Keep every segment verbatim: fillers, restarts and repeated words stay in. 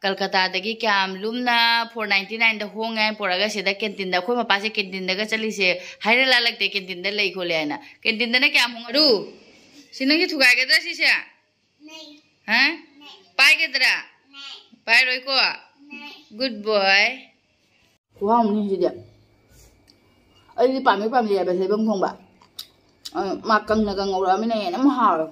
ꯀꯜꯀꯇꯥꯗꯒꯤ ꯀꯌꯥꯝ ꯂꯨꯝꯅ four ninety ꯅꯥꯏꯟꯗ ꯍꯣꯡꯉꯦ ꯍꯥꯏꯅ ꯄꯨꯔꯛꯑꯒ ꯁꯤꯗ ꯀꯦꯟꯇꯤꯟꯗ, ꯑꯩꯈꯣꯏ ꯃꯄꯥꯁꯦ ꯀꯦꯟꯇꯤꯟꯗꯒ ꯆꯠꯂꯤꯁꯦ ꯍꯥꯏꯔ ꯂꯥꯜꯂꯛꯇꯦ, ꯀꯦꯟꯇꯤꯟꯗ ꯂꯩ ꯈꯣꯠꯂꯦ ꯍꯥꯏꯅ꯫ ꯀꯦꯟꯇꯤꯟꯗꯅ ꯀꯌꯥꯝ ꯍꯣꯡꯉꯔꯨ? ꯁꯤ ꯅꯪꯒꯤ ꯊꯨꯒꯥꯏꯒꯗ꯭ꯔꯥ ꯁꯤꯁꯦ? ꯍꯥ? ꯄꯥꯏꯒꯗ꯭ꯔꯥ? ꯄꯥꯏꯔꯣꯏꯀꯣ? ꯒꯨꯗ ꯕꯣꯏ꯫ ꯈꯨꯍꯥꯎ ꯑꯃꯅꯤ ꯁꯤꯗꯤ꯫ ꯑꯩꯗꯤ ꯄꯥꯝꯃꯤ ꯄꯥꯝꯖꯩ ꯍꯥꯏꯕ ꯁꯣꯏꯕꯨꯝ ꯊꯣꯡꯕ꯫ ꯑ, ꯃꯥ ꯀꯪꯅꯒ ꯉꯧꯔꯛꯑꯃꯤꯅ ꯍꯦꯟꯅ ꯑꯃꯨꯛ ꯍꯥꯎꯔꯦ꯫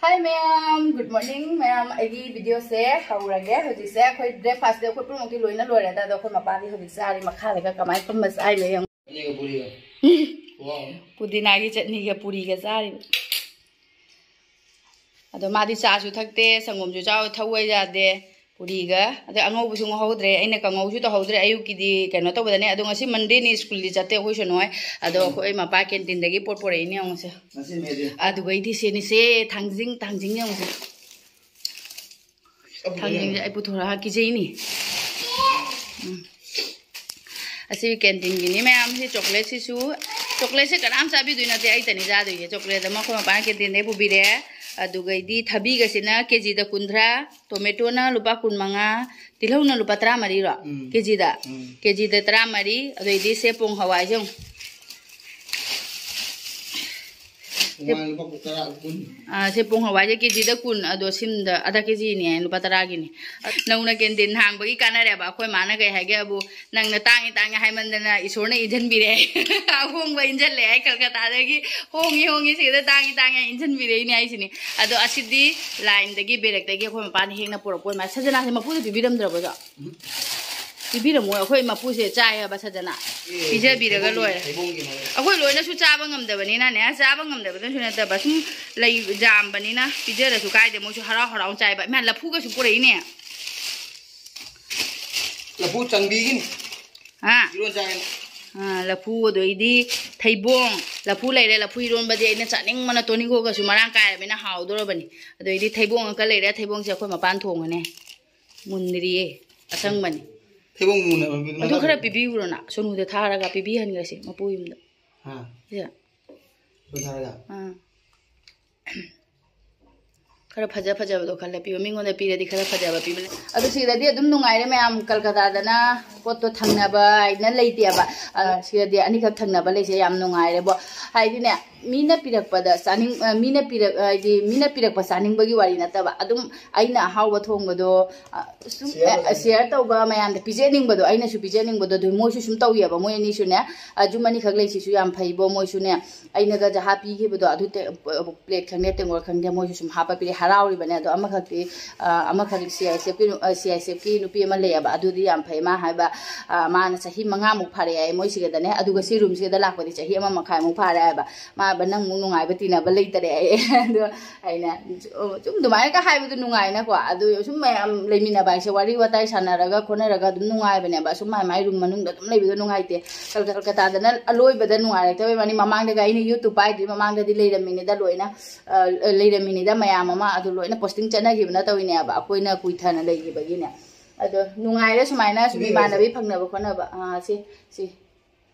ꯍꯥꯏ ꯃꯌꯥꯝ, ꯒꯨꯗ ꯃꯣꯔꯅꯤꯡ ꯃꯌꯥꯝ꯫ ꯑꯩꯒꯤ ꯚꯤꯗꯤꯑꯣꯁꯦ ꯍꯧꯔꯒꯦ꯫ ꯍꯧꯖꯤꯛꯁꯦ ꯑꯩꯈꯣꯏ ꯕ꯭ꯔꯦꯛꯐꯥꯁꯇꯤ ꯑꯩꯈꯣꯏ ꯄꯨꯝꯅꯃꯛꯇꯤ ꯂꯣꯏꯅ ꯂꯣꯏꯔꯦ꯫ ꯑꯗꯣ ꯑꯩꯈꯣꯏ ꯃꯄꯥꯗꯤ ꯍꯧꯖꯤꯛ ꯆꯥꯔꯤ, ꯃꯈꯥꯗꯒ ꯀꯃꯥꯏꯅ ꯐꯝꯕ ꯆꯥꯔꯤꯅꯣ ꯌꯦꯡꯉꯨ꯫ ꯄꯨꯗꯤꯅꯥꯒꯤ ꯆꯠꯅꯤꯒ ꯄꯨꯔꯤꯒ ꯆꯥꯔꯤꯕ꯫ ꯑꯗꯣ ꯃꯥꯗꯤ ꯆꯥꯁꯨ ꯊꯛꯇꯦ, ꯁꯪꯒꯣꯝꯁꯨ ꯆꯥꯎ ꯊꯛꯑꯣ ꯌꯥꯗꯦ꯫ ꯄꯨꯔꯤꯒ, ꯑꯗꯩ ꯑꯉꯧꯕꯁꯨ ꯉꯧꯍꯧꯗ꯭ꯔꯦ, ꯑꯩꯅ ꯀꯥꯡꯉꯧꯁꯨ ꯇꯧꯍꯧꯗ꯭ꯔꯦ ꯑꯌꯨꯛꯀꯤꯗꯤ꯫ ꯀꯩꯅꯣ ꯇꯧꯕꯗꯅꯦ, ꯑꯗꯣ ꯉꯁꯤ ꯃꯟꯗꯦꯅꯤ, ꯁ꯭ꯀꯨꯜꯗꯤ ꯆꯠꯇꯦ ꯑꯩꯈꯣꯏ ꯁꯣꯅꯨ ꯍꯣꯏ꯫ ꯑꯗꯣ ꯑꯩꯈꯣꯏ ꯃꯄꯥ ꯀꯦꯟꯇꯤꯟꯗꯒꯤ ꯄꯣꯠ ꯄꯨꯔꯛꯏꯅꯦ ꯌꯦꯡꯉꯨꯁꯦ꯫ ꯑꯗꯨꯒꯩꯗꯤ ꯁꯦꯅꯤꯁꯦ, ꯊꯥꯡꯖꯤꯡ, ꯊꯥꯡꯖꯤꯡ ꯌꯦꯡꯉꯨꯁꯦ꯫ ꯊꯥꯡꯖꯤꯡꯁꯦ ꯑꯩ ꯄꯨꯊꯣꯔꯛꯑ ꯀꯤꯖꯩꯅꯤ꯫ ꯎꯝ꯫ ꯑꯁꯤ ꯀꯦꯟꯇꯤꯟꯒꯤꯅꯤ ꯃꯌꯥꯝꯁꯤ꯫ ꯆꯣꯀ꯭ꯂꯦꯠꯁꯤꯁꯨ, ꯆꯣꯀ꯭ꯂꯦꯠꯁꯦ ꯀꯅꯥꯝ ꯆꯥꯕꯤꯗꯣꯏ ꯅꯠꯇꯦ, ꯑꯩꯇꯅꯤ ꯆꯥꯗꯣꯏꯁꯦ꯫ ꯆꯣꯀ꯭ꯂꯦꯠ ꯑꯃ ꯑꯩꯈꯣꯏ ꯃꯄꯥꯅ ꯀꯦꯟꯇꯤꯟꯗꯩ ꯄꯨꯕꯤꯔꯛꯑꯦ꯫ ꯑꯗꯨꯒꯩꯗꯤ ꯊꯕꯤꯒꯁꯤꯅ ꯀꯦꯖꯤꯗ ꯀꯨꯟꯊ꯭ꯔꯥ, ꯇꯣꯃꯦꯇꯣꯅ ꯂꯨꯄꯥ ꯀꯨꯟꯃꯉꯥ, ꯇꯤꯜꯍꯧꯅ ꯂꯨꯄꯥ ꯇꯔꯥꯃꯔꯤꯔꯣ? ꯎꯝ꯫ ꯀꯦꯖꯤꯗ? ꯎꯝ꯫ ꯀꯦꯖꯤꯗ ꯇꯔꯥꯃꯔꯤ꯫ ꯑꯗꯩꯗꯤ ꯁꯦ ꯄꯣꯡ ꯍꯋꯥꯏꯁꯦ ꯑꯃꯨꯛ꯫ ꯃꯃꯥꯡ ꯂꯨꯄꯥ ꯇꯔꯥ, ꯀꯨꯟ꯫ ꯑꯥ, ꯁꯦ ꯄꯣꯡ ꯍꯋꯥꯏꯁꯦ ꯀꯦꯖꯤꯗ ꯀꯨꯟ, ꯑꯗꯣ ꯁꯤꯝꯗ ꯑꯗꯥ ꯀꯦꯖꯤꯅꯦ ꯍꯥꯏ, ꯂꯨꯄꯥ ꯇꯔꯥꯒꯤꯅꯤ꯫ ꯅꯧꯅ ꯀꯦꯟꯇꯤꯟ ꯍꯥꯡꯕꯒꯤ ꯀꯥꯟꯅꯔꯦꯕ꯫ ꯑꯩꯈꯣꯏ ꯃꯥꯅ ꯀꯩ ꯍꯥꯏꯒꯦꯕꯨ, "ꯅꯪꯅ ꯇꯥꯡꯉꯤ ꯇꯥꯡꯉꯤ ꯍꯥꯏꯃꯟꯗꯅ ꯏꯁꯣꯔꯅ ꯏꯟꯖꯟꯕꯤꯔꯦ꯫ ꯑꯍꯣꯡꯕ ꯏꯟꯖꯜꯂꯦ" ꯍꯥꯏ, ꯀꯜꯀꯇꯥꯗꯒꯤ "ꯍꯣꯡꯉꯤ ꯍꯣꯡꯉꯤ ꯁꯤꯗ ꯇꯥꯡꯉꯤ ꯇꯥꯡꯉꯤ" ꯏꯟꯖꯟꯕꯤꯔꯛꯏꯅꯦ ꯍꯥꯏꯁꯤꯅꯤ꯫ ꯑꯗꯣ ꯑꯁꯤꯗꯤ ꯂꯥꯏꯟꯗꯒꯤ ꯕꯦꯔꯦꯛꯇꯒꯤ ꯑꯩꯈꯣꯏ ꯃꯄꯥꯅ ꯍꯦꯛꯅ ꯄꯨꯔꯛꯄ ꯑꯣꯏ ꯃꯥꯜꯂꯦ꯫ ꯁꯖꯅꯥꯁꯦ ꯃꯄꯨꯗ ꯄꯤꯕꯤꯔꯝꯗ꯭ꯔꯕꯣ ꯑꯗꯣ? ꯄꯤꯕꯤꯔꯝꯃꯣꯏ, ꯑꯩꯈꯣꯏ ꯃꯄꯨꯁꯦ ꯆꯥꯏ ꯍꯥꯏꯕ ꯁꯖꯅ꯫ ꯄꯤꯖꯕꯤꯔꯒ ꯂꯣꯏꯔꯦ꯫ ꯊꯩꯕꯣꯡꯒꯤ ꯃꯔꯨ꯫ ꯑꯩꯈꯣꯏ ꯂꯣꯏꯅꯁꯨ ꯆꯥꯕ ꯉꯝꯗꯕꯅꯤꯅꯅꯦ, ꯆꯥꯕ ꯉꯝꯗꯕꯗꯁꯨ ꯅꯠꯇꯕ, ꯁꯨꯝ ꯂꯩ ꯌꯥꯝꯕꯅꯤꯅ ꯄꯤꯖꯔꯁꯨ ꯀꯥꯏꯗꯦ, ꯃꯣꯏꯁꯨ ꯍꯔꯥꯎ ꯍꯔꯥꯎ ꯆꯥꯏꯕ꯫ ꯏꯃꯥ, ꯂꯐꯨꯒꯁꯨ ꯄꯨꯔꯛꯏꯅꯦ꯫ ꯂꯐꯨ ꯆꯪꯕꯤꯒꯤꯅꯤ꯫ ꯍꯥ? ꯏꯔꯣꯟ ꯆꯥꯒꯦ꯫ ꯑꯥ, ꯂꯐꯨ, ꯑꯗꯩꯗꯤ ꯊꯩꯕꯣꯡ꯫ ꯂꯐꯨ ꯂꯩꯔꯦ, ꯂꯐꯨ ꯏꯔꯣꯟꯕꯗꯤ ꯑꯩꯅ ꯆꯥꯅꯤꯡꯕꯅ ꯇꯣꯅꯤꯡꯈꯣꯛꯀꯁꯨ ꯃꯔꯥꯡ ꯀꯥꯏꯔꯕꯅꯤꯅ ꯍꯥꯎꯗꯣꯔꯕꯅꯤ꯫ ꯑꯗꯩꯗꯤ ꯊꯩꯕꯣꯡ ꯑꯃꯀ ꯂꯩꯔꯦ, ꯊꯩꯕꯣꯡꯁꯦ ꯑꯩꯈꯣꯏ ꯃꯄꯥꯟ ꯊꯣꯡꯉꯅꯦ꯫ ꯃꯨꯟꯗ꯭ꯔꯤꯌꯦ, ꯑꯁꯪꯕꯅꯤ꯫ ꯊꯩꯕꯣꯡ ꯃꯨꯟꯅꯕ ꯑꯗꯨ ꯈꯔ ꯄꯤꯕꯤꯌꯨꯔꯣꯅ, ꯁꯣꯅꯨꯗ ꯊꯥꯔꯒ ꯄꯤꯕꯤꯍꯟꯈ꯭ꯔꯁꯤ ꯃꯄꯨ ꯌꯨꯝꯗ꯫ ꯍꯥ? ꯁꯤꯗ꯫ ꯁꯣꯅꯨ ꯊꯥꯔꯒ? ꯑꯥ꯫ ꯈꯔ ꯐꯖ ꯐꯖꯕꯗꯣ ꯈꯜꯂ ꯄꯤꯌꯨ꯫ ꯃꯤꯉꯣꯟꯗ ꯄꯤꯔꯗꯤ ꯈꯔ ꯐꯖꯕ ꯄꯤꯕꯅꯦ꯫ ꯑꯗꯨ ꯁꯤꯗꯗꯤ ꯑꯗꯨꯝ ꯅꯨꯡꯉꯥꯏꯔꯦ ꯃꯌꯥꯝ꯫ ꯀꯜꯀꯇꯥꯗꯅ ꯄꯣꯠꯇꯣ ꯊꯪꯅꯕ ꯍꯥꯏꯅ ꯂꯩꯇꯦꯕ꯫ ꯑ, ꯁꯤꯗꯗꯤ ꯑꯅꯤꯈꯛ ꯊꯪꯅꯕ ꯂꯩꯁꯦ ꯌꯥꯝ ꯅꯨꯡꯉꯥꯏꯔꯦꯕꯣ꯫ ꯍꯥꯏꯗꯤꯅꯦ, ꯃꯤꯅ ꯄꯤꯔꯛꯄꯗ ꯆꯥꯅꯤꯡ-, ꯑ, ꯃꯤꯅ ꯄꯤꯔꯛ-, ꯍꯥꯏꯗꯤ ꯃꯤꯅ ꯄꯤꯔꯛꯄ ꯆꯥꯅꯤꯡꯕꯒꯤ ꯋꯥꯔꯤ ꯅꯠꯇꯕ, ꯑꯗꯨꯝ ꯑꯩꯅ ꯑꯍꯥꯎꯕ ꯊꯣꯡꯕꯗꯣ, ꯑ, ꯁꯨꯝ, Share ꯑ, ꯇꯧꯅꯤꯡꯕ꯫ Share ꯇꯧꯕ, ꯃꯌꯥꯝꯗ ꯄꯤꯖꯅꯤꯡꯕꯗꯣ, ꯑꯩꯅꯁꯨ ꯄꯤꯖꯅꯤꯡꯕꯗꯣ, ꯑꯗꯨ ꯃꯣꯏꯁꯨ ꯁꯨꯝ ꯇꯧꯋꯦꯕ꯫ ꯃꯣꯏ ꯑꯅꯤꯁꯨꯅꯦ, ꯑ, ꯌꯨꯝ ꯑꯅꯤꯈꯛ ꯂꯩꯁꯤꯁꯨ ꯌꯥꯝ ꯐꯩꯕꯣ꯫ ꯃꯣꯏꯁꯨꯅꯦ, ꯑꯩꯅꯒ ꯖꯍꯥ ꯄꯤꯈꯤꯕꯗꯣ, ꯑꯗꯨ ꯇꯦ-, ꯄ-, plate ꯈꯪꯗꯦ, ꯇꯦꯡꯀꯣꯠ ꯈꯪꯗꯦ, ꯃꯣꯏꯁꯨ ꯁꯨꯝ ꯍꯥꯞꯄ ꯄꯤꯔꯛꯑꯦ, ꯍꯔꯥꯎꯔꯤꯕꯅꯦ꯫ ꯑꯗꯣ ꯑꯃꯈꯛꯇꯤ, ꯑ, ꯑꯃꯈꯛ C I S F ꯀꯤ ꯅꯨ-, ꯑ, C I S F ꯀꯤ ꯅꯨꯄꯤ ꯑꯃ ꯂꯩꯌꯦꯕ, ꯑꯗꯨꯗꯤ ꯌꯥꯝ ꯐꯩ꯫ ꯃꯥ ꯍꯥꯏꯕ, ꯑ, ꯃꯥꯅ ꯆꯍꯤ ꯃꯉꯥꯃꯨꯛ ꯐꯥꯔꯦ ꯍꯥꯏꯌꯦ ꯃꯣꯏ ꯁꯤꯒꯗꯅꯦ꯫ ꯑꯗꯨꯒ ꯁꯤ room ꯁꯤꯒꯗ ꯂꯥꯛꯄꯗꯤ ꯆꯍꯤ ꯑꯃ ꯃꯈꯥꯏꯃꯨꯛ ꯐꯥꯔꯦ ꯍꯥꯏꯕ꯫ ꯃꯥ ꯍꯥꯏꯕ, "ꯅꯪꯃꯨꯛ ꯅꯨꯡꯉꯥꯏꯕ ꯇꯤꯟꯅꯕ ꯂꯩꯇꯔꯦ" ꯍꯥꯏꯌꯦ꯫ ꯑꯗꯣ ꯑꯩꯅ, "ꯁꯨꯝ ꯑꯗꯨꯃꯥꯏꯅꯒ ꯍꯥꯏꯕꯗꯣ ꯅꯨꯡꯉꯥꯏꯅꯀꯣ"꯫ ꯑꯗꯨ ꯁꯨꯝ ꯃꯌꯥꯝ ꯂꯩꯃꯤꯟꯅꯕ ꯍꯥꯏꯁꯦ ꯋꯥꯔꯤ ꯋꯥꯇꯥꯏ ꯁꯥꯟꯅꯔꯒ ꯈꯣꯠꯅꯔꯒ ꯑꯗꯨꯝ ꯅꯨꯡꯉꯥꯏꯕꯅꯦꯕ꯫ ꯁꯨꯝ ꯃꯥꯏ ꯃꯥꯏ room ꯃꯅꯨꯡꯗ ꯑꯗꯨꯝ ꯂꯩꯕꯗꯣ ꯅꯨꯡꯉꯥꯏꯇꯦ꯫ ꯀꯜ-, ꯀꯜꯀꯇꯥꯗꯅ ꯑꯂꯣꯏꯕꯗ ꯅꯨꯡꯉꯥꯏꯔꯛꯇꯕꯩ ꯋꯥꯅꯤ꯫ ꯃꯃꯥꯡꯗꯒ ꯑꯩꯅ YouTube ꯄꯥꯏꯗ꯭ꯔꯤ ꯃꯃꯥꯡꯗꯗꯤ ꯂꯩꯔꯝꯃꯤꯅꯤꯗ ꯂꯣꯏꯅ꯫ ꯑ, ꯂꯩꯔꯝꯃꯤꯅꯤꯗ ꯃꯌꯥꯝ ꯑꯃ꯫ ꯑꯗꯨ ꯂꯣꯏꯅ posting ꯆꯠꯅꯈꯤꯕꯅ ꯇꯧꯔꯤꯅꯦꯕ, ꯑꯩꯈꯣꯏꯅ ꯀꯨꯏꯊꯅ ꯂꯩꯈꯤꯕꯒꯤꯅꯦ꯫ ꯑꯗꯣ ꯅꯨꯡꯉꯥꯏꯔꯦ ꯁꯨꯃꯥꯏꯅ ꯁꯨꯝ ꯃꯤ ꯏꯃꯥꯟꯅꯕꯤ ꯐꯪꯅꯕ ꯈꯣꯠꯅꯕ꯫ ꯑꯥ, ꯁꯤ, ꯁꯤ,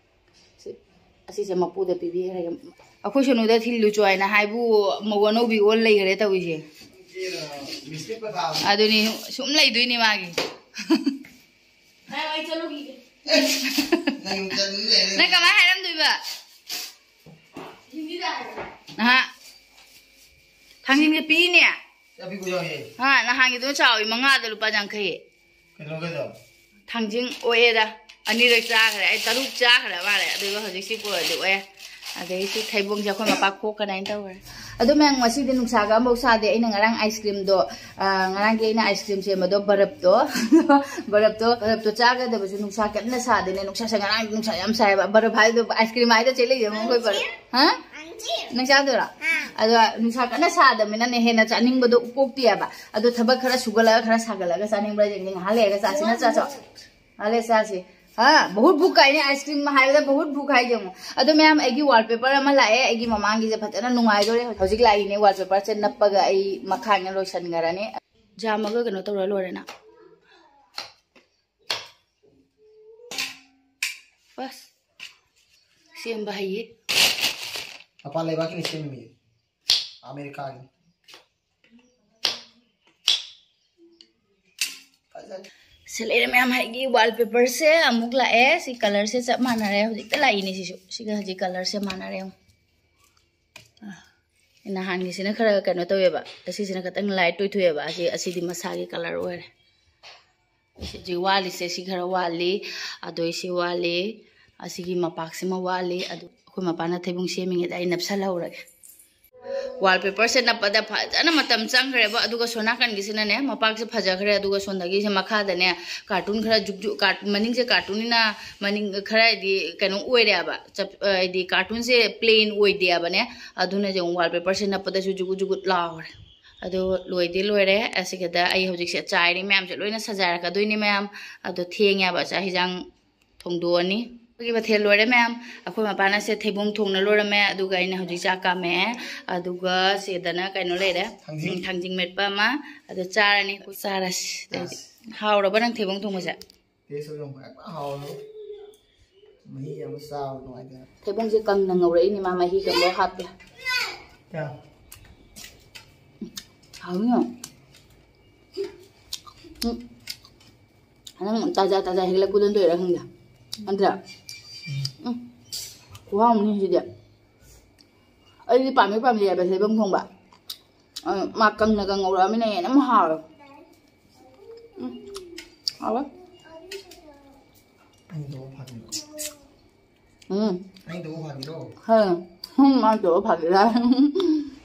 ꯁꯤ, ꯑꯁꯤꯁꯦ ꯃꯄꯨꯗ ꯄꯤꯕꯤꯈ꯭ꯔꯒꯦ꯫ ꯑꯩꯈꯣꯏ ꯁꯣꯅꯨꯗ ꯊꯤꯜꯂꯨ ꯆꯣ ꯍꯥꯏꯅ ꯍꯥꯏꯕꯨ ꯃꯧ ꯑꯅꯧꯕꯤ ꯑꯣꯜ ꯂꯩꯈ꯭ꯔꯦ ꯇꯧꯔꯤꯁꯦ꯫ ꯑꯗꯨꯅꯤ, ꯁꯨꯝ ꯂꯩꯗꯣꯏꯅꯤ ꯃꯥꯒꯤ꯫ ꯅꯪ ꯀꯃꯥꯏ ꯍꯥꯏꯔꯝꯗꯣꯏꯕ? ꯅꯍꯥ, ꯊꯥꯡꯖꯤꯡꯁꯦ ꯄꯤꯅꯦ꯫ ꯑꯄꯤꯛꯄ ꯌꯥꯎꯏ꯫ ꯍꯥ, ꯅꯍꯥꯟꯒꯤꯗꯨꯅ ꯆꯥꯎꯋꯤ, ꯃꯉꯥꯗ ꯂꯨꯄꯥ ꯌꯥꯡꯈꯩ꯫ ꯀꯩꯗꯧꯔꯒꯦꯗꯣ? ꯊꯥꯡꯖꯤꯡ ꯑꯣꯛꯑꯦꯗ꯫ ꯑꯅꯤꯔꯛ ꯆꯥꯈ꯭ꯔꯦ꯫ ꯑꯩ ꯇꯔꯨꯛ ꯆꯥꯈ꯭ꯔ ꯃꯥꯜꯂꯦ꯫ ꯑꯗꯨꯒ ꯍꯧꯖꯤꯛ ꯁꯤ ꯄꯨꯔꯗꯤ ꯑꯣꯛꯑꯦ꯫ ꯑꯗꯩ ꯁꯤ ꯊꯩꯕꯣꯡꯁꯦ ꯑꯩꯈꯣꯏ ꯃꯄꯥ ꯈꯣꯛꯀꯅꯤ ꯍꯥꯏꯅ ꯇꯧꯈ꯭ꯔꯦ꯫ ꯑꯗꯣ ꯃꯌꯥꯝ, ꯉꯁꯤꯗꯤ ꯅꯨꯡꯁꯥꯒ ꯑꯃꯐꯥꯎ ꯁꯥꯗꯦ꯫ ꯑꯩꯅ ꯉꯔꯥꯡ ice cream ꯗꯣ, ꯑ, ꯉꯔꯥꯡꯒꯤ ꯑꯩꯅ ice cream ꯁꯦꯝꯕꯗꯣ, ꯕꯔꯞꯇꯣ, ꯕꯔꯞꯇꯣ, ꯕꯔꯞꯇꯣ ꯆꯥꯒꯗꯕꯁꯨ ꯅꯨꯡꯁꯥ ꯀꯟꯅ ꯁꯥꯗꯦꯅꯦ꯫ ꯅꯨꯡꯁꯥ ꯁꯥꯏ, ꯉꯔꯥꯡ ꯅꯨꯡꯁꯥ ꯌꯥꯝ ꯁꯥꯏꯕ꯫ ꯕꯔꯞ ꯍꯥꯏꯗꯣ ice cream ꯍꯥꯏꯗꯣ ꯆꯦ ꯂꯩꯖꯦ ꯑꯃꯨꯛ ꯑꯩꯈꯣꯏ ꯕꯔꯞ꯫ ꯍꯥ? ꯅꯪ ꯆꯥꯗꯣꯏꯔꯣ? ꯑꯗꯣ ꯅꯨꯡꯁꯥ ꯀꯟꯅ ꯁꯥꯗꯕꯅꯤꯅꯅꯦ, ꯍꯦꯟꯅ ꯆꯥꯅꯤꯡꯕꯗꯣ ꯄꯣꯛꯇꯦꯕ꯫ ꯑꯗꯣ ꯊꯕꯛ ꯈꯔ ꯁꯨꯒꯠꯂꯒ, ꯈꯔ ꯁꯥꯒꯠꯂꯒ ꯆꯥꯅꯤꯡꯕ꯭ꯔꯥ ꯌꯦꯡꯒꯦ꯫ ꯉꯥꯏꯍꯥꯛ ꯂꯩꯔꯒ ꯆꯥꯁꯤ, ꯅꯠꯇ꯭ꯔꯥ ꯆꯣ? ꯉꯥꯏꯍꯥꯛ ꯂꯩꯔ ꯆꯥꯁꯤ꯫ ꯍꯥ, ꯕꯍꯨꯠ ꯚꯨꯛ ꯀꯥꯏꯅꯦ, ice cream ꯍꯥꯏꯕꯗ ꯕꯍꯨꯠ ꯚꯨꯛ ꯍꯥꯏꯁꯦ ꯑꯃꯨꯛ꯫ ꯑꯗꯣ ꯃꯌꯥꯝ, ꯑꯩꯒꯤ wallpaper ꯑꯃ ꯂꯥꯛꯑꯦ꯫ ꯑꯩꯒꯤ ꯃꯃꯥꯡꯒꯤꯁꯦ ꯐꯖꯅ ꯅꯨꯡꯉꯥꯏꯗꯣꯔꯦ꯫ ꯍꯧꯖꯤꯛ ꯂꯥꯛꯏꯅꯦ, wallpaperꯁꯦ ꯅꯞꯄꯒ ꯑꯩ ꯃꯈꯥ ꯂꯣꯏꯁꯤꯟꯈ꯭ꯔꯅꯤ꯫ ꯖꯥꯝꯃꯒ ꯀꯩꯅꯣ ꯇꯧꯔ ꯂꯣꯏꯔꯦꯅ꯫ ꯕꯁ꯫ ꯁꯦꯝꯕ ꯍꯩꯌꯦ꯫ ꯃꯄꯥꯟ ꯂꯩꯕꯥꯛꯀꯤꯅꯤ ꯁꯦꯝꯃꯤ꯫ ꯑꯃꯦꯔꯤꯀꯥꯒꯤ꯫ ꯁꯤ ꯂꯩꯔꯦ ꯃꯌꯥꯝ, ꯑꯩꯒꯤ wallpaperꯁꯦ ꯑꯃꯨꯛ ꯂꯥꯛꯑꯦ꯫ ꯁꯤ colorꯁꯦ ꯆꯞ ꯃꯥꯟꯅꯔꯦ, ꯍꯧꯖꯤꯛꯇ ꯂꯥꯛꯏꯅꯦ ꯁꯤꯁꯨ꯫ ꯁꯤꯒ ꯍꯧꯖꯤꯛ colorꯁꯦ ꯃꯥꯟꯅꯔꯦ꯫ ꯑꯥ, ꯅꯍꯥꯟꯒꯤꯁꯤꯅ ꯈꯔ ꯀꯩꯅꯣ ꯇꯧꯋꯦꯕ, ꯑꯁꯤꯁꯤꯅ ꯈꯤꯇꯪ light ꯑꯣꯏꯊꯣꯛꯑꯦꯕ꯫ ꯑꯁꯤ, ꯑꯁꯤꯗꯤ ꯃꯁꯥꯒꯤ color ꯑꯣꯏꯔꯦ꯫ ꯁꯤꯁꯤ ꯋꯥꯠꯂꯤꯁꯦ ꯁꯤ ꯈꯔ ꯋꯥꯠꯂꯤ, ꯑꯗꯣ ꯁꯤ ꯋꯥꯠꯂꯤ꯫ ꯑꯁꯤꯒꯤ ꯃꯄꯥꯛꯁꯤꯃ ꯋꯥꯠꯂꯤ꯫ ꯑꯗꯨ ꯑꯩꯈꯣꯏ ꯃꯄꯥꯅ ꯊꯩꯕꯣꯡ ꯁꯦꯝꯃꯤꯉꯩꯗ ꯑꯩ ꯅꯞꯁꯜꯍꯧꯔꯒꯦ꯫ Wallpaperꯁꯦ ꯅꯞꯄꯗ ꯐꯖꯅ ꯃꯇꯝ ꯆꯪꯈ꯭ꯔꯦꯕ꯫ ꯑꯗꯨꯒ ꯁꯣꯝ ꯅꯥꯀꯟꯒꯤꯁꯤꯅꯅꯦ, ꯃꯄꯥꯛꯁꯦ ꯐꯖꯈ꯭ꯔꯦ꯫ ꯑꯗꯨꯒ ꯁꯣꯝꯗꯒꯤꯁꯦ ꯃꯈꯥꯗꯅꯦ, cartoon ꯈꯔ ꯖꯨꯛ ꯖꯨꯛ, car- ꯃꯅꯤꯡꯁꯦ cartoonꯅꯤꯅ ꯃꯅꯤꯡ ꯈꯔ ꯍꯥꯏꯗꯤ ꯀꯩꯅꯣ ꯑꯣꯏꯔꯦꯕ, ꯆꯞ- ꯍꯥꯏꯗꯤ cartoonꯁꯦ plain ꯑꯣꯏꯗꯦꯕꯅꯦ꯫ ꯑꯗꯨꯅ ꯌꯦꯡꯉꯨ, wallpaperꯁꯦ ꯅꯞꯄꯗꯁꯨ ꯖꯨꯒꯨꯠ ꯖꯨꯒꯨꯠ ꯂꯥꯎꯔꯦ꯫ ꯑꯗꯣ ꯂꯣꯏꯗꯤ ꯂꯣꯏꯔꯦ꯫ ꯑꯁꯤꯒꯗ ꯑꯩ ꯍꯧꯖꯤꯛꯁꯦ ꯆꯥꯏꯔꯤ ꯃꯌꯥꯝꯁꯦ ꯂꯣꯏꯅ ꯁꯖꯥꯏꯔꯛꯀꯗꯣꯏꯅꯤ ꯃꯌꯥꯝ꯫ ꯑꯗꯣ ꯊꯦꯡꯉꯦꯕ, ꯆꯥꯛ ꯍꯤꯟꯖꯥꯡ ꯊꯣꯡꯗꯣꯛꯑꯅꯤ꯫ ꯑꯩꯈꯣꯏꯒꯤ ꯃꯊꯦꯜ ꯂꯣꯏꯔꯦ ꯃꯌꯥꯝ꯫ ꯑꯩꯈꯣꯏ ꯃꯄꯥꯅ ꯁꯦ ꯊꯩꯕꯣꯡ ꯊꯣꯡꯅ ꯂꯣꯏꯔꯝꯃꯦ, ꯑꯗꯨꯒ ꯑꯩꯅ ꯍꯧꯖꯤꯛ ꯆꯥꯛ ꯀꯥꯝꯃꯛꯑꯦ꯫ ꯑꯗꯨꯒ ꯁꯤꯗꯅ ꯀꯩꯅꯣ ꯂꯩꯔꯦ, ꯊꯥꯡꯖꯤꯡ꯫ ꯎꯝ, ꯊꯥꯡꯖꯤꯡ ꯃꯦꯠꯄ ꯑꯃ꯫ ꯑꯗꯣ ꯆꯥꯔꯅꯤ, ꯑꯩꯈꯣꯏ ꯆꯥꯔꯁꯤ꯫ ꯑꯁ꯫ ꯍꯥꯎꯔꯕ ꯅꯪ ꯊꯩꯕꯣꯡ ꯊꯣꯡꯕꯁꯦ? Taste ꯌꯥꯝ ꯍꯥꯎꯔꯕ꯫ ꯃꯍꯤ ꯑꯃ ꯆꯥꯕ ꯅꯨꯡꯉꯥꯏꯇꯦ꯫ ꯊꯩꯕꯣꯡꯁꯦ ꯀꯪꯅ ꯉꯧꯔꯛꯏꯅꯦ, ꯃꯥ ꯃꯍꯤ ꯀꯩꯝꯇ ꯍꯥꯞꯇꯦ꯫ ꯀꯌꯥ? ꯍꯥꯎꯅꯤ꯫ ꯎꯝ꯫ ꯅꯪ ꯇꯥꯖꯥ ꯇꯥꯖꯥ ꯍꯦꯛꯂꯛꯄꯗꯣ ꯑꯗꯨꯏꯔꯥ ꯈꯪꯗꯦ꯫ ꯅꯠꯇ꯭ꯔꯥ? ꯎꯝ꯫ ꯈꯨꯍꯥꯎ ꯑꯃꯅꯤ ꯁꯤꯗꯤ꯫ ꯑꯩꯗꯤ ꯄꯥꯝꯃꯤ ꯄꯥꯝꯖꯩ ꯍꯥꯏꯕ ꯊꯩꯕꯣꯡ ꯊꯣꯡꯕ꯫ ꯑ, ꯃꯥ ꯀꯪꯅꯒ ꯉꯧꯔꯛꯑꯃꯤꯅ ꯍꯦꯟꯅ ꯑꯃꯨꯛ ꯍꯥꯎꯋꯦ꯫ ꯎꯝ꯫ ꯍꯥꯎꯋꯦ꯫ ꯑꯩꯗꯣ ꯐꯥꯕꯤꯔꯣ꯫ ꯎꯝ꯫ ꯑꯩꯗꯣ ꯐꯥꯕꯤꯔꯣ꯫ ꯍꯣꯏ꯫ ꯍꯨꯝ, ꯃꯥ ꯇꯧꯕ ꯐꯥꯒꯦꯔꯥ?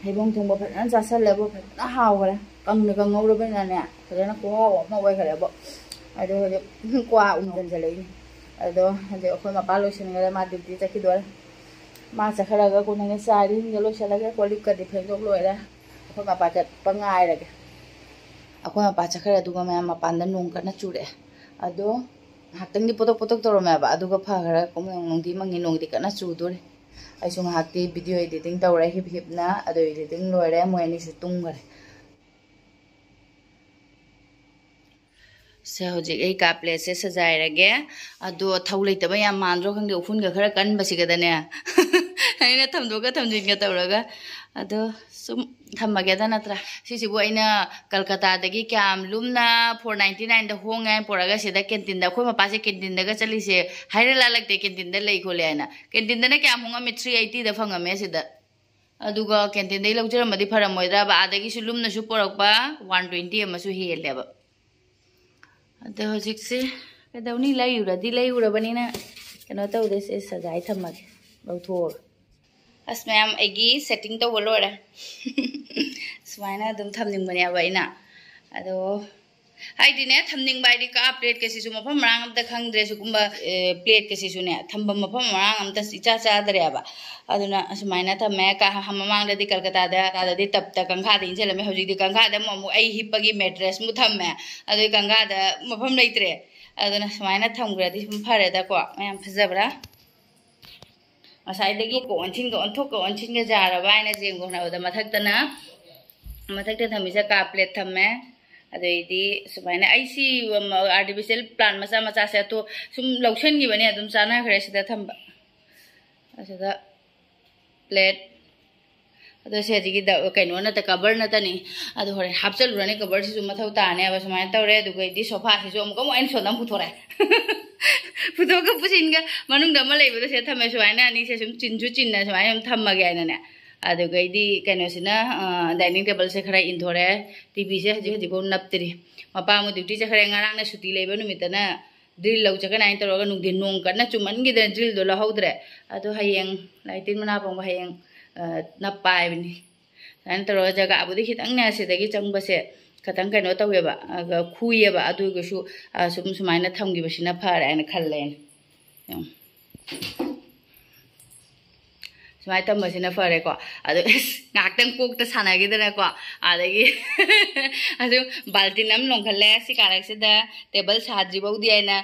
ꯊꯩꯕꯣꯡ ꯊꯣꯡꯕ ꯐꯖꯅ ꯆꯥꯁꯜꯂꯦꯕꯣ, ꯐꯖꯅ ꯍꯥꯎꯈ꯭ꯔꯦ꯫ ꯀꯪꯅꯒ ꯉꯧꯔꯕꯅꯤꯅꯅꯦ, ꯐꯖꯅ ꯈꯨꯍꯥꯎ ꯑꯃ ꯑꯣꯏꯈ꯭ꯔꯦꯕꯣ꯫ ꯑꯗꯣ ꯍꯧꯖꯤꯛ ꯀ꯭ꯋꯥ ꯑꯃꯨꯛ ꯆꯟꯁꯤꯜꯂꯛꯏꯅꯦ꯫ ꯑꯗꯣ ꯍꯧꯖꯤꯛ ꯑꯩꯈꯣꯏ ꯃꯄꯥ ꯂꯣꯏꯁꯤꯟꯈ꯭ꯔꯦ, ꯃꯥ duty ꯆꯠꯈꯤꯗꯣꯔꯦ꯫ ꯃꯥ ꯆꯠꯈ꯭ꯔꯒ ꯀꯣꯟꯅ ꯆꯥꯔꯤꯁꯤꯡꯁꯦ ꯂꯣꯏꯁꯤꯜꯂꯒꯦ, ꯀꯣꯜ ꯂꯤꯛꯀꯗꯤ ꯐꯦꯡꯗꯣꯛ ꯂꯣꯏꯔꯦ꯫ ꯑꯩꯈꯣꯏ ꯃꯄꯥ ꯆꯠꯄ ꯉꯥꯏꯔꯒꯦ꯫ ꯑꯩꯈꯣꯏ ꯃꯄꯥ ꯆꯠꯈ꯭ꯔꯦ, ꯑꯗꯨꯒ ꯃꯌꯥꯝ ꯃꯄꯥꯟꯗ ꯅꯣꯡ ꯀꯟꯅ ꯆꯨꯔꯛꯑꯦ꯫ ꯑꯗꯣ ꯉꯥꯏꯍꯥꯛꯇꯪꯗꯤ ꯄꯣꯇꯣꯛ ꯄꯣꯇꯣꯛ ꯇꯧꯔꯝꯃꯦꯕ, ꯑꯗꯨꯒ ꯐꯈ꯭ꯔꯦ꯫ ꯀꯨꯝꯍꯩ ꯅꯣꯡꯗꯤ ꯃꯪꯉꯤ, ꯅꯣꯡꯗꯤ ꯀꯟꯅ ꯆꯨꯗꯣꯔꯦ꯫ ꯑꯩꯁꯨ ꯉꯥꯏꯍꯥꯛꯇꯤ video editing ꯇꯧꯔꯦ ꯍꯤꯞ ꯍꯤꯞꯅ꯫ ꯑꯗꯣ editing ꯂꯣꯏꯔꯦ, ꯃꯣꯏ ꯑꯅꯤꯁꯨ ꯇꯨꯝꯈꯔꯦ꯫ ꯁꯦ, ꯍꯧꯖꯤꯛ ꯑꯩ ꯀꯥ plateꯁꯦ ꯁꯖꯥꯏꯔꯒꯦ꯫ ꯑꯗꯣ ꯊꯧ ꯂꯩꯇꯕ ꯌꯥꯝ ꯃꯥꯟꯗ꯭ꯔꯣ ꯈꯪꯗꯦ, ꯎꯐꯨꯟꯒ ꯈꯔ ꯀꯟꯕꯁꯤꯒꯗꯅꯦ꯫ ꯑꯩꯅ ꯊꯝꯗꯣꯛꯀ ꯊꯝꯖꯤꯟꯒ ꯇꯧꯔꯒ꯫ ꯑꯗꯣ ꯁꯨꯝ ꯊꯝꯃꯒꯦꯗ ꯅꯠꯇ꯭ꯔꯥ? ꯁꯤꯁꯤꯕꯨ ꯑꯩꯅ ꯀꯜꯀꯇꯥꯗꯒꯤ ꯀꯌꯥꯝ ꯂꯨꯝꯅ ꯐꯣꯔ ꯅꯥꯏꯟꯇꯤ ꯅꯥꯏꯟꯗ ꯍꯣꯡꯉꯦ ꯍꯥꯏꯅ ꯄꯨꯔꯛꯑꯒ ꯁꯤꯗ ꯀꯦꯟꯇꯤꯟꯗ, ꯑꯩꯈꯣꯏ ꯃꯄꯥꯁꯦ ꯀꯦꯟꯇꯤꯟꯗꯒ ꯆꯠꯂꯤꯁꯦ ꯍꯥꯏꯔ ꯂꯥꯜꯂꯛꯇꯦ, ꯀꯦꯟꯇꯤꯟꯗ ꯂꯩ ꯈꯣꯠꯂꯦ ꯍꯥꯏꯅ꯫ ꯀꯦꯟꯇꯤꯟꯗꯅ ꯀꯌꯥꯝ ꯍꯣꯡꯉꯝꯃꯤ? ꯊ꯭ꯔꯤ ꯑꯩꯠꯇꯤꯗ ꯐꯪꯉꯝꯃꯦ ꯁꯤꯗ꯫ ꯑꯗꯨꯒ ꯀꯦꯟꯇꯤꯟꯗꯩ ꯂꯧꯖꯔꯝꯃꯗꯤ ꯐꯔꯝꯃꯣꯏꯗ꯭ꯔꯕ? ꯑꯥꯗꯒꯤꯁꯨ ꯂꯨꯝꯅꯁꯨ ꯄꯨꯔꯛꯄ, ꯋꯥꯟ ꯇ꯭ꯋꯦꯟꯇꯤ ꯑꯃꯁꯨ ꯍꯦꯜꯂꯦꯕ꯫ ꯑꯗꯣ ꯍꯧꯖꯤꯛꯁꯦ ꯀꯩꯗꯧꯅꯤ, ꯂꯩꯔꯨꯔꯗꯤ ꯂꯩꯔꯨꯔꯕꯅꯤꯅ ꯀꯩꯅꯣ ꯇꯧꯗꯦ, ꯁꯦ ꯁꯖꯥꯏ ꯊꯝꯃꯒꯦ, ꯂꯧꯊꯣꯛꯑꯒ꯫ ꯑꯁ ꯃꯌꯥꯝ, ꯑꯩꯒꯤ ꯁꯦꯠꯇꯤꯡ ꯇꯧꯕ ꯂꯣꯏꯔꯦ꯫ ꯁꯨꯃꯥꯏꯅ ꯑꯗꯨꯝ ꯊꯝꯅꯤꯡꯕꯅꯦꯕ ꯑꯩꯅ꯫ ꯑꯗꯣ ꯍꯥꯏꯗꯤꯅꯦ, ꯊꯝꯅꯤꯡꯕ ꯍꯥꯏꯗꯤ ꯀꯥ ꯄ꯭ꯂꯦꯠꯀꯁꯤꯁꯨ ꯃꯐꯝ ꯃꯔꯥꯡ ꯑꯝꯇ ꯈꯪꯗ꯭ꯔꯦ꯫ ꯁꯤꯒꯨꯝꯕ, ꯑꯦ, ꯄ꯭ꯂꯦꯠꯀꯁꯤꯁꯨꯅꯦ ꯊꯝꯐꯝ ꯃꯐꯝ ꯃꯔꯥꯡ ꯑꯝꯇ ꯏꯆꯥ ꯆꯥꯗ꯭ꯔꯦꯕ꯫ ꯑꯗꯨꯅ ꯑꯁꯨꯃꯥꯏꯅ ꯊꯝꯃꯦ꯫ ꯀꯥ-, ꯃꯃꯥꯡꯗꯗꯤ ꯀꯜꯀꯇꯥꯗ, ꯀꯥꯗꯗꯤ ꯇꯞꯇ ꯀꯥꯡꯈꯥꯗ ꯏꯟꯁꯤꯜꯂꯝꯃꯦ꯫ ꯍꯧꯖꯤꯛꯇꯤ ꯀꯥꯡꯈꯥꯗ ꯑꯃꯨꯛ, ꯑꯃꯨꯛ ꯑꯩ ꯍꯤꯞꯄꯒꯤ ꯃꯦꯇ꯭ꯔꯦꯁꯃꯨꯛ ꯊꯝꯃꯦ꯫ ꯑꯗꯨꯒꯤ ꯀꯥꯡꯈꯥꯗ ꯃꯐꯝ ꯂꯩꯇ꯭ꯔꯦ꯫ ꯑꯗꯨꯅ ꯁꯨꯃꯥꯏꯅ ꯊꯝꯈ꯭ꯔꯗꯤ ꯁꯨꯝ ꯐꯔꯦꯗꯀꯣ꯫ ꯃꯌꯥꯝ ꯐꯖꯕ꯭ꯔꯥ? ꯉꯁꯥꯏꯗꯒꯤ ꯀꯣ ꯑꯣꯟꯁꯤꯟꯒ ꯑꯣꯟꯊꯣꯛꯀ ꯑꯣꯟꯁꯤꯟꯒ ꯌꯥꯔꯕ ꯍꯥꯏꯅ ꯌꯦꯡꯕ ꯍꯣꯠꯅꯕꯗ ꯃꯊꯛꯇꯅ, ꯃꯊꯛꯇ ꯊꯝꯃꯤꯁꯦ ꯀꯥ ꯄ꯭ꯂꯦꯠ ꯊꯝꯃꯦ꯫ ꯑꯗꯩꯗꯤ ꯁꯨꯃꯥꯏꯅ ꯑꯩ ꯁꯤ ꯑꯥꯔꯇꯤꯐꯤꯁꯤꯌꯦꯜ ꯄ꯭ꯂꯥꯟ ꯃꯆꯥ ꯃꯆꯥꯁꯦ ꯑꯇꯣ-, ꯁꯨꯝ ꯂꯧꯁꯟꯈꯤꯕꯅꯦ, ꯑꯗꯨꯝ ꯆꯥꯟꯅꯈ꯭ꯔꯦ ꯁꯤꯗ ꯊꯝꯕ꯫ ꯑꯁꯤꯗ ꯄ꯭ꯂꯦꯠ, ꯑꯗꯣ ꯁꯤ ꯍꯧꯖꯤꯛꯀꯤ ꯗ-, ꯀꯩꯅꯣ ꯅꯠꯇ, ꯀꯕꯔ ꯅꯠꯇꯅꯤ꯫ ꯑꯗꯣ ꯍꯣꯔꯦꯟ ꯍꯥꯞꯆꯜꯂꯨꯔꯅꯤ, ꯀꯕꯔꯁꯤꯁꯨ ꯃꯊꯧ ꯇꯥꯅꯦꯕ꯫ ꯁꯨꯃꯥꯏꯅ ꯇꯧꯔꯦ꯫ ꯑꯗꯨꯒꯩꯗꯤ ꯁꯣꯐꯥꯁꯤꯁꯨ ꯑꯃꯨꯛꯀ ꯑꯃꯨꯛ ꯑꯩꯅ ꯁꯣꯝꯗ ꯑꯃꯨꯛ ꯄꯨꯊꯣꯔꯛꯑꯦ꯫ ꯄꯨꯊꯣꯛꯀ ꯄꯨꯁꯤꯟꯒ ꯃꯅꯨꯡꯗ ꯑꯃ ꯂꯩꯕꯗꯣ ꯁꯤꯗ ꯊꯝꯃꯦ꯫ ꯁꯨꯃꯥꯏꯅ ꯑꯅꯤꯁꯦ ꯁꯨꯝ ꯆꯤꯟꯁꯨ ꯆꯤꯟꯅ ꯁꯨꯃꯥꯏꯅ ꯁꯨꯝ ꯊꯝꯃꯒꯦ ꯍꯥꯏꯅꯅꯦ꯫ ꯑꯗꯨꯒꯩꯗꯤ ꯀꯩꯅꯣꯁꯤꯅ, ꯑ, ꯗꯥꯏꯅꯤꯡ ꯇꯦꯕꯜꯁꯦ ꯈꯔ ꯏꯟꯊꯣꯔꯛꯑꯦ꯫ ꯇꯤ ꯚꯤꯁꯦ ꯍꯧꯖꯤꯛ ꯍꯧꯖꯤꯛꯐꯥꯎ ꯅꯞꯇ꯭ꯔꯤ꯫ ꯃꯄꯥ ꯑꯃꯨꯛ ꯗ꯭ꯌꯨꯇꯤ ꯆꯠꯈ꯭ꯔꯦ꯫ ꯉꯔꯥꯡꯅ ꯁꯨꯇꯤ ꯂꯩꯕ ꯅꯨꯃꯤꯠꯇꯅ ꯗ꯭ꯔꯤꯜ ꯂꯧ ꯆꯠꯀꯅꯤ ꯍꯥꯏꯅ ꯇꯧꯔꯒ ꯅꯨꯡꯊꯤꯟ ꯅꯣꯡ ꯀꯟꯅ ꯆꯨꯃꯟꯈꯤꯗꯅ ꯗ꯭ꯔꯤꯜꯗꯣ ꯂꯧꯍꯧꯗ꯭ꯔꯦ꯫ ꯑꯗꯣ ꯍꯌꯦꯡ ꯂꯥꯏꯇꯤꯟ ꯃꯅꯥ ꯄꯣꯡꯕ ꯍꯌꯦꯡ, ꯑ, ꯅꯞꯄ ꯍꯥꯏꯕꯅꯤ꯫ ꯁꯨꯃꯥꯏꯅ ꯇꯧꯔꯒ ꯖꯒꯥꯕꯨꯗꯤ ꯈꯤꯇꯪꯅꯦ ꯁꯤꯗꯒꯤ ꯆꯪꯕꯁꯦ ꯈꯤꯇꯪ ꯀꯩꯅꯣ ꯇꯧꯋꯦꯕ, ꯑ, ꯈꯨꯏꯌꯦꯕ꯫ ꯑꯗꯨ ꯑꯣꯏꯔꯒꯁꯨ, ꯑ, ꯁꯨꯝ ꯁꯨꯃꯥꯏꯅ ꯊꯝꯈꯤꯕꯁꯤꯅ ꯐꯔꯦ ꯍꯥꯏꯅ ꯈꯜꯂꯦ ꯑꯩꯅ꯫ ꯌꯦꯡꯉꯨ꯫ ꯁꯨꯃꯥꯏꯅ ꯊꯝꯕꯁꯤꯅ ꯐꯔꯦꯀꯣ꯫ ꯑꯗꯣ ꯏꯁ, ꯉꯥꯏꯍꯥꯛꯇꯪ ꯀꯣꯛꯇ ꯁꯥꯟꯅꯈꯤꯗꯅꯀꯣ꯫ ꯑꯗꯒꯤ ꯑꯗꯨ ꯕꯥꯜꯇꯤꯟ ꯑꯃ ꯂꯣꯡꯈꯠꯂꯦ ꯁꯤ ꯀꯥꯔꯛꯁꯤꯗ, ꯇꯦꯕꯜ ꯁꯥꯗ꯭ꯔꯤꯐꯧꯗꯤ ꯍꯥꯏꯅ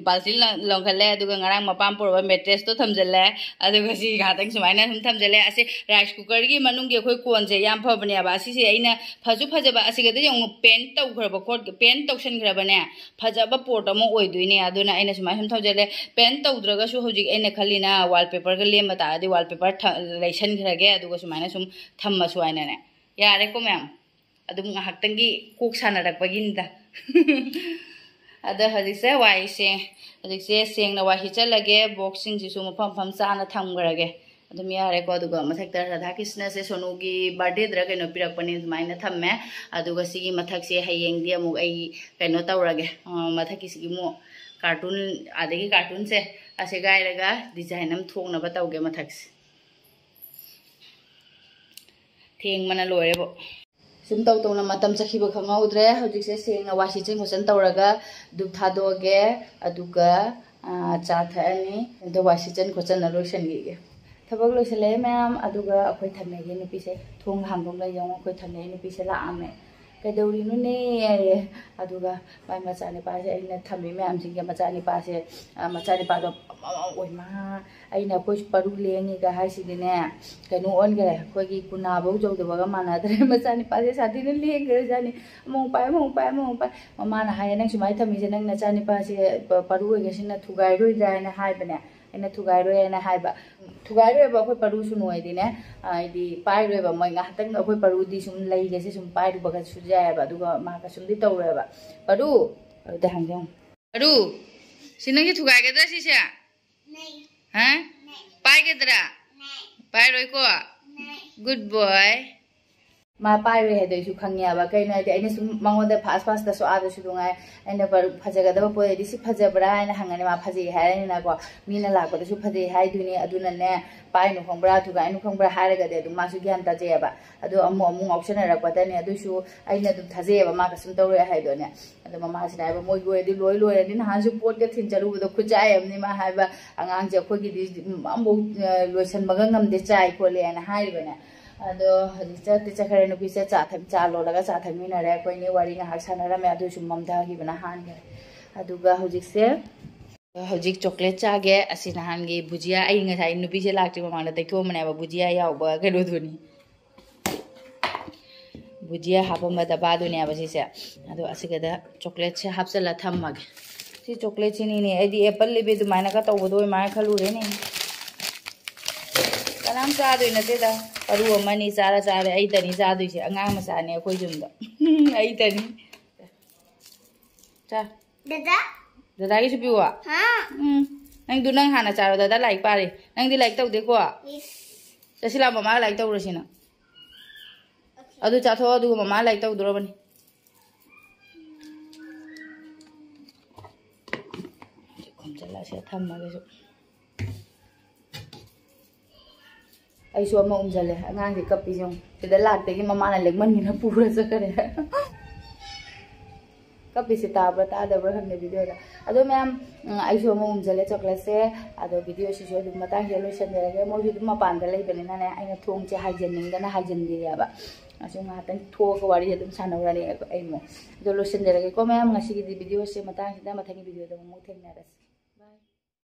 ꯕꯥꯜꯇꯤꯟ ꯂꯣꯡ-, ꯂꯣꯡꯈꯠꯂꯦ꯫ ꯑꯗꯨꯒ ꯉꯔꯥꯡ ꯃꯄꯥꯝ ꯄꯨꯔꯛꯄ ꯃꯦꯇ꯭ꯔꯦꯁꯇꯣ ꯊꯝꯖꯤꯜꯂꯦ꯫ ꯑꯗꯨꯒ ꯁꯤ ꯉꯥꯏꯍꯥꯛꯇꯪ ꯁꯨꯃꯥꯏꯅ ꯁꯨꯝ ꯊꯝꯖꯤꯜꯂꯦ꯫ ꯑꯁꯤ ꯔꯥꯏꯁ ꯀꯨꯀꯔꯒꯤ ꯃꯅꯨꯡꯒꯤ ꯑꯩꯈꯣꯏ ꯀꯣꯟꯁꯦ ꯌꯥꯝ ꯐꯕꯅꯦꯕ꯫ ꯑꯁꯤꯁꯦ ꯑꯩꯅ ꯐꯁꯨ ꯐꯖꯕ, ꯑꯁꯤꯒꯗꯤ ꯌꯦꯡꯉꯨ, ꯄꯦꯟꯠ ꯇꯧꯈ꯭ꯔꯕ ꯈꯣꯠ-, ꯄꯦꯟꯠ ꯇꯧꯁꯟꯈ꯭ꯔꯕꯅꯦ꯫ ꯐꯖꯕ ꯄꯣꯠ ꯑꯃ ꯑꯣꯏꯗꯣꯏꯅꯦ꯫ ꯑꯗꯨꯅ ꯑꯩꯅ ꯁꯨꯃꯥꯏꯅ ꯁꯨꯝ ꯊꯝꯖꯜꯂꯦ꯫ ꯄꯦꯟꯠ ꯇꯧꯗ꯭ꯔꯒꯁꯨ ꯍꯧꯖꯤꯛ ꯑꯩꯅ ꯈꯜꯂꯤꯅ ꯋꯥꯜ ꯄꯦꯄꯔꯒ ꯂꯦꯝꯕ ꯇꯥꯔꯗꯤ ꯋꯥꯜ ꯄꯦꯄꯔ ꯊ-, ꯂꯩꯁꯟꯈ꯭ꯔꯒꯦ꯫ ꯑꯗꯨꯒ ꯁꯨꯃꯥꯏꯅ ꯁꯨꯝ ꯊꯝꯃꯁꯨ ꯍꯥꯏꯅꯅꯦ꯫ ꯌꯥꯔꯦꯀꯣ ꯃꯌꯥꯝ, ꯑꯗꯨꯝ ꯉꯥꯏꯍꯥꯛꯇꯪꯒꯤ ꯀꯣꯛ ꯁꯥꯟꯅꯔꯛꯄꯒꯤꯅꯤꯗ꯫ ꯑꯗ ꯍꯧꯖꯤꯛꯁꯦ ꯋꯥꯏꯁꯦ, ꯍꯧꯖꯤꯛꯁꯦ ꯁꯦꯡꯅ ꯋꯥꯏ ꯁꯤꯠꯆꯜꯂꯒꯦ꯫ ꯕꯣꯛꯁꯁꯤꯡꯁꯤꯁꯨ ꯃꯐꯝ ꯃꯐꯝ ꯆꯥꯅ ꯊꯝꯈ꯭ꯔꯒꯦ꯫ ꯑꯗꯨꯝ ꯌꯥꯔꯦꯀꯣ꯫ ꯑꯗꯨꯒ ꯃꯊꯛꯇ ꯔꯥꯙꯥ ꯀ꯭ꯔꯤꯁꯅꯁꯦ ꯁꯣꯅꯨꯒꯤ ꯕꯥꯔꯗꯦꯗꯔ ꯀꯩꯅꯣ ꯄꯤꯔꯛꯄꯅꯦ, ꯑꯗꯨꯃꯥꯏꯅ ꯊꯝꯃꯦ꯫ ꯑꯗꯨꯒ ꯁꯤꯒꯤ ꯃꯊꯛꯁꯦ ꯍꯌꯦꯡꯗꯤ ꯑꯃꯨꯛ ꯑꯩ ꯀꯩꯅꯣ ꯇꯧꯔꯒꯦ꯫ ꯑ, ꯃꯊꯛꯀꯤꯁꯤꯒꯤ ꯑꯃꯨꯛ ꯀꯥꯔꯇꯨꯟ, ꯑꯗꯒꯤ ꯀꯥꯔꯇꯨꯟꯁꯦ ꯑꯁꯦ ꯒꯥꯏꯔꯒ ꯗꯤꯖꯥꯏꯟ ꯑꯃ ꯊꯣꯛꯅꯕ ꯇꯧꯒꯦ ꯃꯊꯛꯁꯦ꯫ ꯊꯦꯡꯕꯅ ꯂꯣꯏꯔꯦꯕꯣ꯫ ꯁꯨꯝ ꯇꯧ ꯇꯧꯅ ꯃꯇꯝ ꯆꯠꯈꯤꯕ ꯈꯪꯍꯧꯗ꯭ꯔꯦ꯫ ꯍꯧꯖꯤꯛꯁꯦ ꯁꯦꯡꯅ ꯋꯥꯏ ꯁꯤꯠꯆꯤꯟ ꯈꯣꯠꯆꯤꯟ ꯇꯧꯔꯒ ꯙꯨꯞ ꯊꯥꯗꯣꯛꯑꯒꯦ꯫ ꯑꯗꯨꯒ, ꯑꯥ, ꯆꯥ ꯊꯛꯑꯅꯤ꯫ ꯑꯗꯣ ꯋꯥꯏ ꯁꯤꯠꯆꯤꯟ ꯈꯣꯠꯆꯤꯟꯅ ꯂꯣꯏꯁꯤꯟꯈꯤꯒꯦ꯫ ꯊꯕꯛ ꯂꯣꯏꯁꯤꯜꯂꯛꯑꯦ ꯃꯌꯥꯝ꯫ ꯑꯗꯨꯒ ꯑꯩꯈꯣꯏ ꯊꯪꯅꯩꯒꯤ ꯅꯨꯄꯤꯁꯦ, ꯊꯣꯡ ꯍꯥꯡꯗꯣꯛꯂ ꯌꯦꯡꯉꯣ, ꯑꯩꯈꯣꯏ ꯊꯪꯅꯩ ꯅꯨꯄꯤꯁꯦ ꯂꯥꯛꯑꯝꯃꯦ꯫ "ꯀꯩꯗꯧꯔꯤꯅꯣꯅꯦ?" ꯍꯥꯏꯌꯦ꯫ ꯑꯗꯨꯒ ꯃꯥꯏ ꯃꯆꯥꯅꯤꯄꯥꯁꯦ, ꯑꯩꯅ ꯊꯝꯃꯤ ꯃꯌꯥꯝꯁꯤꯡꯁꯦ ꯃꯆꯥꯅꯤꯄꯥꯁꯦ, ꯑ, ꯃꯆꯥꯅꯤꯄꯥꯗꯣ ꯑꯃꯃꯝ ꯑꯣꯏ ꯃꯥ꯫ ꯑꯩꯅ ꯑꯩꯈꯣꯏ ꯄꯔꯨ ꯂꯦꯡꯉꯤꯒ ꯍꯥꯏꯁꯤꯗꯤꯅꯦ, ꯀꯩꯅꯣ ꯑꯣꯟꯈ꯭ꯔꯦ, ꯑꯩꯈꯣꯏꯒꯤ ꯀꯨꯅꯥꯐꯧ ꯌꯧꯗꯕꯒ ꯃꯥꯟꯅꯗ꯭ꯔꯦ꯫ ꯃꯆꯥꯅꯤꯄꯥꯁꯦ ꯁꯥꯊꯤꯅ ꯂꯦꯡꯈ꯭ꯔꯖꯥꯠꯅꯤ꯫ ꯑꯃꯃꯨꯛ ꯄꯥꯏ, ꯑꯃꯃꯨꯛ ꯄꯥꯏ, ꯑꯃꯃꯨꯛ ꯄꯥꯏ꯫ ꯃꯃꯥꯅ ꯍꯥꯏꯌꯦ, "ꯅꯪ ꯁꯨꯃꯥꯏꯅ ꯊꯝꯃꯤꯁꯦ ꯅꯪ ꯅꯆꯥꯅꯤꯄꯥꯁꯦ ꯄ-, ꯄꯔꯨ ꯑꯣꯏꯒꯦꯁꯤꯅ ꯊꯨꯒꯥꯏꯔꯣꯏꯗ꯭ꯔꯥ?" ꯍꯥꯏꯅ ꯍꯥꯏꯕꯅꯦ꯫ ꯑꯩꯅ ꯊꯨꯒꯥꯏꯔꯣꯏ ꯍꯥꯏꯅ ꯍꯥꯏꯕ꯫ ꯊꯨꯒꯥꯏꯔꯣꯏꯕ, ꯑꯩꯈꯣꯏ ꯄꯔꯨ ꯁꯨꯅꯨ ꯍꯥꯏꯗꯤꯅꯦ, ꯍꯥꯏꯗꯤ ꯄꯥꯏꯔꯣꯏꯕ꯫ ꯃꯣꯏ ꯉꯥꯏꯍꯥꯛꯇꯪ ꯑꯩꯈꯣꯏ ꯄꯔꯨꯗꯤ ꯁꯨꯝ ꯂꯩꯒꯁꯦ ꯁꯨꯝ ꯄꯥꯏꯔꯨꯕꯒꯁꯨ ꯌꯥꯏꯑꯕ, ꯑꯗꯨꯒ ꯃꯥ ꯀꯩꯁꯨꯝꯗꯤ ꯇꯧꯔꯣꯏꯕ꯫ "ꯄꯔꯨ", ꯑꯗꯨꯗ ꯍꯪꯒꯦ ꯌꯦꯡꯉꯨ꯫ "ꯄꯔꯨ, ꯁꯤ ꯅꯪꯒꯤ ꯊꯨꯒꯥꯏꯒꯗ꯭ꯔꯥ ꯁꯤꯁꯦ? ꯍꯥ? ꯄꯥꯏꯒꯗ꯭ꯔꯥ? ꯄꯥꯏꯔꯣꯏꯀꯣ? Good boy." ꯃꯥ ꯄꯥꯏꯔꯣꯏ ꯍꯥꯏꯗꯣ ꯑꯩꯁꯨ ꯈꯪꯉꯦꯕ꯫ ꯀꯩꯅꯣ ꯍꯥꯏꯗꯤ, ꯑꯩꯅ ꯁꯨꯝ ꯃꯉꯣꯟꯗ ꯐꯥꯁ ꯐꯥꯁꯇꯁꯨ ꯑꯥꯗꯁꯨ ꯅꯨꯡꯉꯥꯏ, ꯑꯩꯅ ꯄꯔꯨ-, ꯐꯖꯒꯗꯕ ꯄꯣꯠ ꯂꯩꯗꯤ, "ꯁꯤ ꯐꯖꯕ꯭ꯔꯥ?" ꯍꯥꯏꯅ ꯍꯪꯉꯅꯤ, ꯃꯥ "ꯐꯖꯩ" ꯍꯥꯏꯔꯅꯤꯅꯀꯣ꯫ ꯃꯤꯅ ꯂꯥꯛꯄꯗꯁꯨ "ꯐꯖꯩ" ꯍꯥꯏꯗꯣꯏꯅꯦ꯫ ꯑꯗꯨꯅꯅꯦ, "ꯄꯥꯏꯅꯨ ꯈꯪꯕ꯭ꯔꯥ, ꯊꯨꯒꯥꯏꯅꯨ ꯈꯪꯕ꯭ꯔꯥ?" ꯍꯥꯏꯔꯒꯗꯤ ꯑꯗꯨꯝ ꯃꯥꯁꯨ ꯒ꯭ꯌꯥꯟ ꯇꯥꯖꯩꯑꯕ꯫ ꯑꯗꯣ ꯑꯃꯨꯛ ꯑꯃꯨꯛ ꯉꯥꯎꯁꯟꯅꯔꯛꯄꯗꯅꯦ, ꯑꯗꯨꯏꯁꯨ ꯑꯩꯅ ꯑꯗꯨꯝ ꯊꯥꯖꯩꯑꯕ, ꯃꯥ ꯀꯩꯁꯨꯝ ꯇꯧꯔꯣꯏ ꯍꯥꯏꯗꯣꯅꯦ꯫ ꯑꯗꯣ ꯃꯃꯥꯁꯤꯅ ꯍꯥꯏꯕ, "ꯃꯣꯏꯒꯤ ꯑꯣꯏꯔꯗꯤ ꯂꯣꯏ ꯂꯣꯏꯔꯅꯤ, ꯅꯍꯥꯟꯁꯨ ꯄꯣꯠꯀ ꯊꯤꯟ ꯆꯠꯂꯨꯕꯗꯣ ꯈꯨꯠꯆꯥꯏ ꯑꯃꯅꯤ", ꯃꯥ ꯍꯥꯏꯕ, "ꯑꯉꯥꯡꯁꯦ ꯑꯩꯈꯣꯏꯒꯤꯗꯤ ꯑꯝꯐꯥꯎ, ꯑ, ꯂꯣꯏꯁꯟꯕꯒ ꯉꯝꯗꯦ, ꯆꯥꯏ ꯈꯣꯠꯂꯦꯅ" ꯍꯥꯏꯔꯤꯕꯅꯦ꯫ ꯑꯗꯣ ꯍꯧꯖꯤꯛ ꯆꯠꯇꯤ ꯆꯠꯈ꯭ꯔꯦ, ꯅꯨꯄꯤꯁꯦ ꯆꯥ ꯊꯛ-, ꯆꯥ ꯂꯣꯜꯂꯒ ꯆꯥ ꯊꯛꯃꯤꯟꯅꯔꯦ꯫ ꯑꯩꯈꯣꯏꯅꯤ ꯋꯥꯔꯤ ꯉꯥꯏꯍꯥꯛ ꯁꯥꯟꯅꯔꯝꯃꯦ, ꯑꯗꯨꯁꯨ ꯃꯝꯊꯈꯤꯕꯅ ꯍꯥꯟꯈ꯭ꯔꯦ꯫ ꯑꯗꯨꯒ ꯍꯧꯖꯤꯛꯁꯦ, ꯍꯧꯖꯤꯛ ꯆꯣꯀ꯭ꯂꯦꯠ ꯆꯥꯒꯦ꯫ ꯑꯁꯤ ꯅꯍꯥꯟꯒꯤ ꯚꯨꯖꯤꯌꯥ, ꯑꯩ ꯉꯁꯥꯏ ꯅꯨꯄꯤꯁꯦ ꯂꯥꯛꯇ꯭ꯔꯤ ꯃꯃꯥꯡꯗ ꯇꯩꯊꯣꯛꯑꯝꯕꯅꯦꯕ, ꯚꯨꯖꯤꯌꯥ ꯌꯥꯎꯕ ꯀꯩꯅꯣꯗꯨꯅꯤ꯫ ꯚꯨꯖꯤꯌꯥ ꯍꯥꯞꯄꯝꯕ ꯗꯕꯥꯗꯨꯅꯦꯕ ꯁꯤꯁꯦ꯫ ꯑꯗꯣ ꯑꯁꯤꯒꯗ ꯆꯣꯀ꯭ꯂꯦꯠꯁꯦ ꯍꯥꯞꯆꯤꯜꯂ ꯊꯝꯃꯒꯦ꯫ ꯁꯤ ꯆꯣꯀ꯭ꯂꯦꯠꯁꯤꯅꯤꯅꯦ, ꯑꯩꯗꯤ ꯑꯦꯄꯜ ꯂꯤꯕꯤ ꯑꯗꯨꯃꯥꯏꯅꯒ ꯇꯧꯕꯗꯣ ꯑꯣꯏ ꯃꯥꯜꯂꯦ ꯈꯜꯂꯨꯔꯦꯅꯦ꯫ ꯀꯅꯥꯝ ꯆꯥꯗꯣꯏ ꯅꯠꯇꯦꯗ꯫ ꯃꯔꯨ ꯑꯃꯅꯤ ꯆꯥꯔ ꯆꯥꯔꯦ꯫ ꯑꯩꯇꯅꯤ ꯆꯥꯗꯣꯏꯁꯦ꯫ ꯑꯉꯥꯡ ꯃꯆꯥꯅꯦ ꯑꯩꯈꯣꯏ ꯌꯨꯝꯗ꯫ ꯑꯩꯇꯅꯤ꯫ ꯆꯥ꯫ ꯗꯗꯥ? ꯗꯗꯥꯒꯤꯁꯨ ꯄꯤꯌꯨ꯫ ꯍꯥ? ꯎꯝ꯫ ꯅꯪꯗꯨ ꯅꯪ ꯍꯥꯟꯅ ꯆꯥꯔꯣ꯫ ꯗꯗꯥ ꯂꯥꯏꯔꯤꯛ ꯄꯥꯔꯤ꯫ ꯅꯪꯗꯤ ꯂꯥꯏꯔꯤꯛ ꯇꯧꯗꯦꯀꯣ? ꯏꯁ꯫ ꯆꯠꯁꯤꯂꯥ, ꯃꯃꯥ ꯂꯥꯏꯔꯤꯛ ꯇꯧꯔꯁꯤꯅ꯫ ꯑꯗꯨ ꯆꯥꯊꯣꯛꯑꯣ, ꯑꯗꯨꯒ ꯃꯃꯥ ꯂꯥꯏꯔꯤꯛ ꯇꯧꯗꯣꯔꯕꯅꯤ꯫ ꯈꯣꯝꯖꯤꯜꯂ ꯁꯤꯗ ꯊꯝꯃꯒꯦꯁꯨ꯫ ꯑꯩꯁꯨ ꯑꯃ ꯎꯝꯖꯜꯂꯦ꯫ ꯑꯉꯥꯡꯁꯦ ꯀꯞꯄꯤꯁꯦ ꯌꯦꯡꯉꯨ꯫ ꯁꯤꯗ ꯂꯥꯛꯇꯒꯤ ꯃꯃꯥꯅ ꯂꯦꯡꯃꯟꯒꯤꯅ ꯄꯨꯔ ꯆꯠꯈꯔꯦ꯫ ꯀꯞꯄꯤꯁꯦ ꯇꯥꯕ꯭ꯔꯥ ꯇꯥꯗꯕ꯭ꯔꯥ ꯈꯪꯗꯦ ꯚꯤꯗꯤꯑꯣꯗ꯫ ꯑꯗꯣ ꯃꯌꯥꯝ, ꯎꯝ, ꯑꯩꯁꯨ ꯑꯃ ꯎꯝꯖꯜꯂꯦ ꯆꯣꯀ꯭ꯂꯦꯠꯁꯦ꯫ ꯑꯗꯣ ꯚꯤꯗꯤꯑꯣꯁꯤꯁꯨ ꯑꯗꯨꯝ ꯃꯇꯥꯡꯁꯤꯗ ꯂꯣꯏꯁꯟꯖꯔꯒꯦ꯫ ꯃꯣꯏꯁꯨ ꯑꯗꯨꯝ ꯃꯄꯥꯟꯗ ꯂꯩꯕꯅꯤꯅꯅꯦ, ꯑꯩꯅ ꯊꯣꯡꯁꯦ ꯍꯥꯏꯖꯟꯅꯤꯡꯗꯅ ꯍꯥꯏꯖꯟꯕꯤꯔꯦꯕ꯫ ꯑꯁꯨꯝ ꯉꯥꯏꯍꯥꯛꯇꯪ ꯊꯣꯛꯑꯒ ꯋꯥꯔꯤ ꯑꯗꯨꯝ ꯁꯥꯟꯅꯧꯔꯅꯤ ꯑꯩ ꯑꯃꯨꯛ꯫ ꯑꯗꯣ ꯂꯣꯏꯁꯟꯖꯔꯒꯦꯀꯣ ꯃꯌꯥꯝ, ꯉꯁꯤꯒꯤꯗꯤ ꯚꯤꯗꯤꯑꯣꯁꯦ ꯃꯇꯥꯡꯁꯤꯗ꯫ ꯃꯊꯪꯒꯤ ꯚꯤꯗꯤꯑꯣꯗ ꯑꯃꯨꯛ ꯊꯦꯡꯅꯔꯁꯤ꯫